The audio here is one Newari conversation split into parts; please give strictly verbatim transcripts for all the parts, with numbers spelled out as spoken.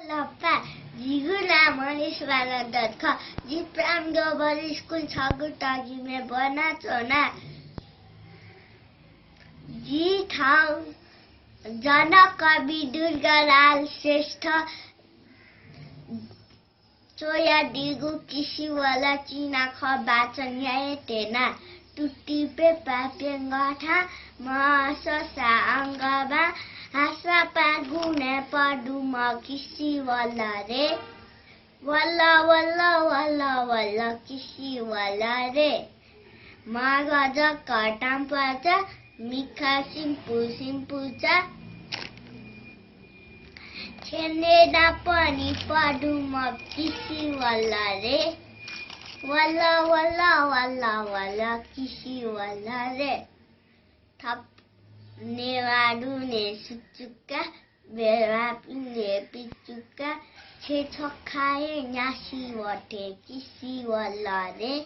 लपा, जिगु नां महेश मानन्धर खः। जि प्राइम ग्लोबल स्कुल छगू तगिमे ब्वनाच्वना। जि थौं जनकवि दुर्गालाल श्रेष्ठ च्वयादीगु किसिवल चिनाखँ वाचन याये त्यना। तुतिपे पाप्यंगः थां, म्हससा अंगः बां, हासापागुने पदुम किसिवल रे। वल वल वल वल किसिवल रे। मगज कटां पचा, मिखा सिम्पु सिम्पु चा। छेने नापनि पदुम किसिवल रे। वल वल वल वल किसिवल रे। थप नेवाः दुने सुचुका, बेलापिने पिचुका, छेँ छखाय् न्यासि वटे किसिवल रे।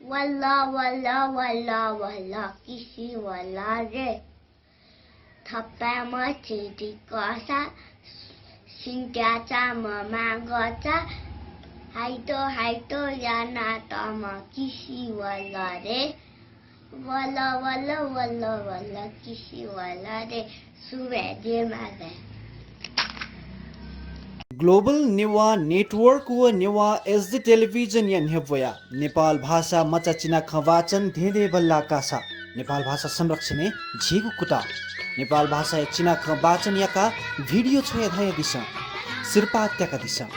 वल वल वल वल किसिवल रे। थपाय्‌म्ह चिटिकसा, सिन्त्याचाम्ह मागचा, हाइतो हाइतो यानातःम्ह किसिवल रे। वल वल वल वल किसिवल रे। सुभाय्, जय मां। ग्लोबल नेवाः नेटवर्क व नेवाः एचडी टेलिभिजनया न्ह्यब्वया नेपाल भाषा मचा चिनाखँ वाचन धेंधेंबल्लाः कासा। नेपाल भाषा संरक्षणय् झीगु कुतः। नेपाल भाषाया चिनाखँ वाचन याकाः भिडियो छ्वयाहयादिसँ। सिरपाः त्याकादिसँ।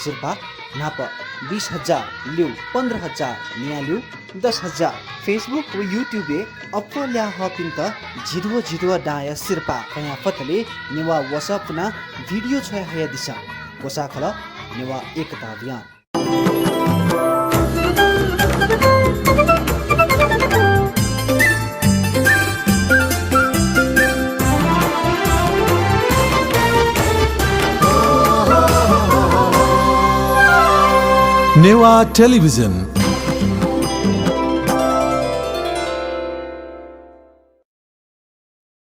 सिरपाः न्हापां बिस हजार, ल्यू पन्ध्र हजार, लिहां ल्यू दस हजार। Facebook व YouTube-य् अप्वः ल्याः हःपिन्त झिद्वः झिद्वः दांया सिरपाः। कयां फतले नेवाः वसः पुनाः भिडियो छ्वयाहयादिसँ। ग्वसाः खलः नेवाः एकता अभियान। नेवाः टेलिभिजन।